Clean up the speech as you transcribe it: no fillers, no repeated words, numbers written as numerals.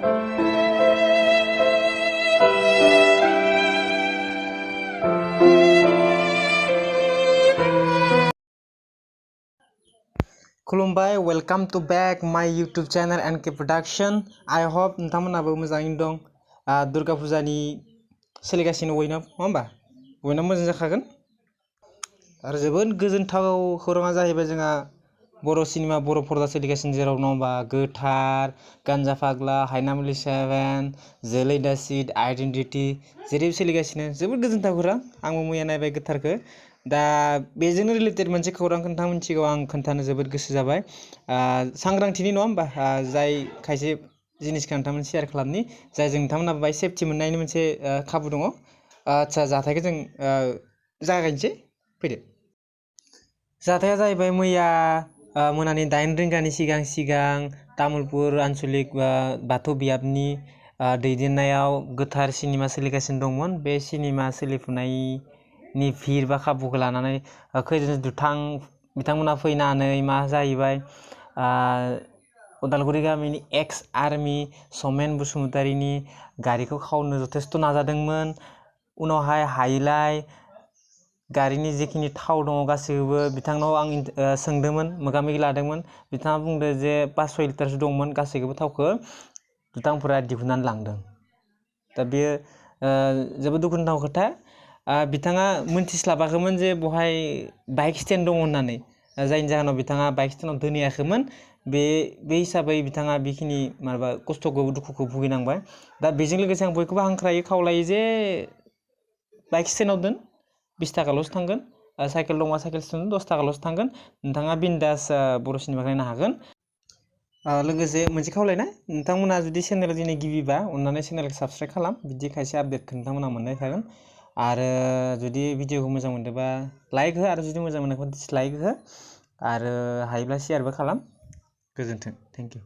खुलुमबाय, welcome to back my YouTube channel Anchalik production. I hope नोंथांमोनाबो मोजाङैनो दं। दुर्गा फुजानि सोलिगासिनो बयनाबो, नङा होमबा? बयनाबो मोजां जाखागोन। आरो जोबोद गोजोनथाव खौराङा जाहैबाय जोंहा बर' सिनेमा बर' पर्दा सोलिगासिनो जेराव नङा होमबा गोथार, गान्जा फाग्ला, हायनामुलि 7, जोलै दासिद, आइडेन्टिटि जेरै सोलिगासिनो जोबोद गोजोनथाव खौरां। आंबो मैया नायबाय गोथारखौ। दा बेजोंनो रिलेटेड मोनसे खौरांखौ नोंथां मिथिगौ आं खोन्थानो जोबोद गोसो जाबाय। सांग्रांथिनि नङा होमबा जाय खायसे जिनिसखौ नोंथांमोन शेयार खालामनि जायजों नोंथांमोना बाहाय सेफटि मोननायनि मोनसे खाबु दङ। आচ্ছা जाथायखौ जों जागायनोसै फैदो। जाथाया जाहैबाय मैया मोनानि 8 रिंगानि सिगां तामुलपुर आन्चलिक बाथौ बियाबनि दैदेननायाव गोथार सिनेमा सोलिगासिनो दंमोन। बे सिनेमा सोलिफुनायनि भिर बा खाबुखौ लानानै खैजोन दुथां बिथांमोना फैनानै मा जाहैबाय उदालगुरि गामिनि एक्स आर्मि समेन बसुमतारीनि गारिखौ खावनो जथेस्थ' नाजादोंमोन। उनावहाय हायिलाय गारिनि जेखिनि थाव दङ गासैबो बिथांनाव आं सोंदोंमोन, मोगा-मोगि लादोंमोन। बिथाङा बुंदो जे 5-6 लिटारसो दंमोन, गासैखौबो थावखौ दुथांफोरा दिहुननानै लांदों। दा बेयो जोबोद दुखुनांथाव खोथा। बिथाङा मोनथिस्लाबाखैमोन जे बहाय बाइक स्टेन्ड दङ होननानै, जायनि जाहोनाव बिथाङा बाइक स्टेन्डआव दोनहैयाखैमोन। बे हिसाबै बिथाङा बेखिनि माबा खस्थ'खौ दुखुखौ भुगिनांबाय। दा बेजों लोगोसे आं बयखौबो हांख्रायो खावलायो जे बाइक स्टेन्डआव दोन, 20 थाखाल'सो थांगोन। साइकेल दंबा साइकेल स्टेन्ड 10 थाखाल'सो थांगोन। नोंथाङा बिन्दास बर' सिनेमाखौ नायनो हागोन। लोगोसे मोनसे खावलायनाय, नोंथांमोना जुदि चेनेल दिनै गिबिबा अननानै चेनेलखौ साबस्क्राइब खालाम। बिदि खायसे आपडेटखौ नोंथांमोना मोननाय थागोन। आरो जुदि भिडिअखौ मोजां मोनदोंबा लाइक हो, आरो जुदि मोजां मोनाखैबा डिसलाइक हो, आरो हायोब्ला शेयारबो खालाम। गोजोन्थों, थेंक इउ।